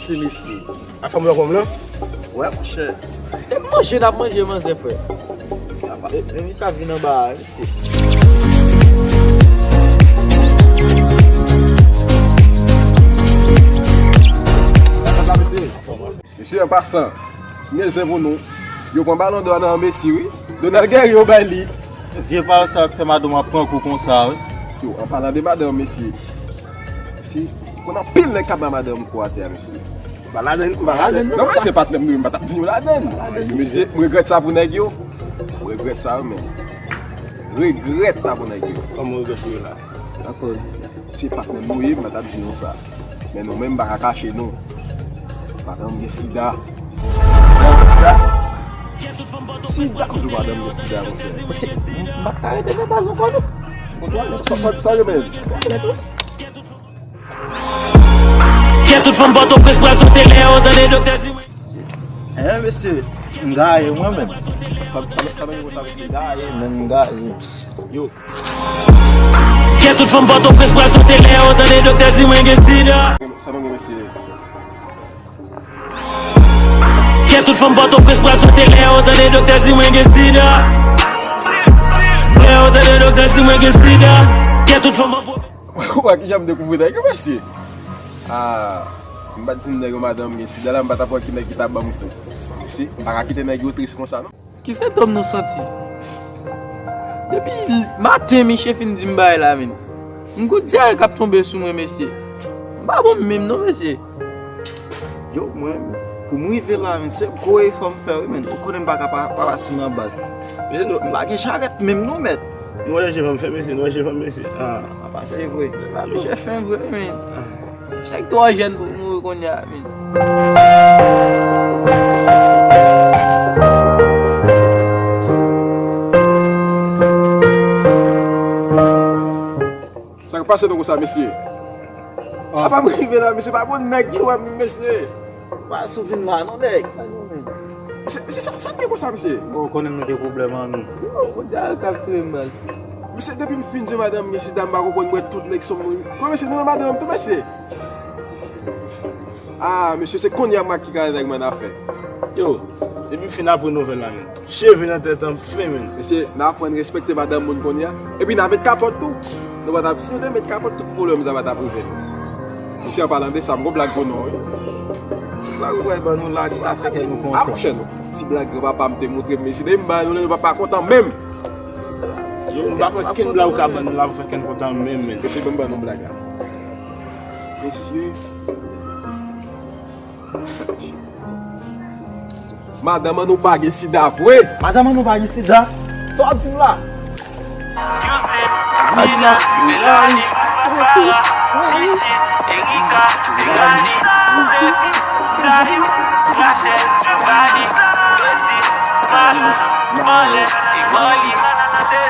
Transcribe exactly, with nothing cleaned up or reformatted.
Ti mesye. A fanm nan konm lan? Wè, monchè. Se manje n ap manje, manzè, frè. E, e, misye ap vin anba a, mesye. Sa, sa, mesye. Mesye, an pasan, mezè pou nou. Yo pran Balon dò nan Messi, wi. Donald Guerrier yo bay li. Vye pawòl sa yo k fè madanm w ap pran kou konsa, wi. Yo, an palan de madanm, mesye. Mesye, konn anpil nèg k ap bay madanm kou atè a, mesye. Ba ladann, ba ladann. Non, men se patnè m, wi, m pa t ap di nou ladann. Mesye, m regrèt sa pou nèg yo. M regrèt sa, wi, men. Regrèt sa pou nèg yo. Kòman w regrèt pou yo la? Dakò. Se patnè m nou ye, m pa t ap di nou sa. Men nou menm, m pa ka kache nou. Madanm gen sida. Sida. Sida, toujou madanm gen sida, monchè. Mesye, m pa t ka rete nan baz ankò, non. Sa, sa, sa yo menm? Kè tout fanm Pòtoprens pral sote lè yo tande doktè di mwen. Hein, mesye, m gaye mwen menm. Sa, sa, sa, sa, sa, mesye, gaye, men m gaye. Yo. Kè tout fanm Pòtoprens pral sote lè yo tande doktè di mwen gen sida. Sa nou gen, mesye? Kè tout fanm Pòtoprens pral sote lè yo tande doktè di mwen gen sida. Lè yo tande doktè di mwen gen sida. Kè tout fanm Pòtoprens. Ou wè kijan m dekouvri nèg yo, mesye? Ah, m pa t di nèg yo madanm gen sida la, m pa t ap wè ki nèg ki t ap ban m kou. Mesye, m pa ka kite nèg yo tris konsa, non. Ki sentòm nou santi? Depi maten, misye fin di m bagay la, men. M gout dyare k ap tonbe sou mwen, mesye. M pa bon menm, non, mesye. Yo, mwen, pou m rive la, men, se gwo efò m fè, wi, men. Ou konnen m pa ka pa, pa pase nan baz. Men nou, m pa gen jarèt menm, non, mèt. Nou wè jan fanm fè, mesye, nou wè jan fanm, mesye. Ah, apa se vre. Misye fen vre, men. Ah. Nèg twò jèn pou mouri kounye a, men. Sa k pase nou konsa, mesye? Ah. Apa m rive la, mesye, pa bon nèg ki wè m, mesye. Pa sou vin la, non, nèg. Mesye, mesye, sa, sa k gen konsa, mesye? Bon, ou konnen nou gen pwoblèm an nou. Yo, Bondye a k ap touye m, baz. Mesye, depi m fin di madanm m gen sida, m pa konprann mwen tout nèg sou moun. Bon, mesye, nou wè madanm m tou, mesye. Ah, mesye, se kounye a m ak ki ka nèg mwen afè. Yo, depi m fin aprann nouvèl la, men. Cheve nan tèt an, m fenmen. Mesye, n aprann respekte madanm moun kounye a. Epi n a met kapòt tou. Nou pa t ap, si nou te met kapòt, tout pwoblèm sa pa t ap rive nou. Mesye, an palan de sa, m gon blag pou nou, wi. Ti blag ou pral ban nou la, ki ta fè kè nou kontan. Ah, monchè, non. Ti blag granpapa m te montre m, mesye, depi m ba nou, nou pa, pa kontan menm. Yo, m pa konn kenn blag ou ka ban nou la pou fè kè n kontan menm, men. Mesye, ban m ban nou blag la. Mesye. Madanm an nou pa gen sida vre. Madanm an nou pa gen sida. Sa w ap di m la? Houston, Mina, Melanie, Barbara, Chichi, Erika, Serani, Steffi, Dayou, Rachel, Giovanni, Betty, Malu, Marlène, Emily, Steffi.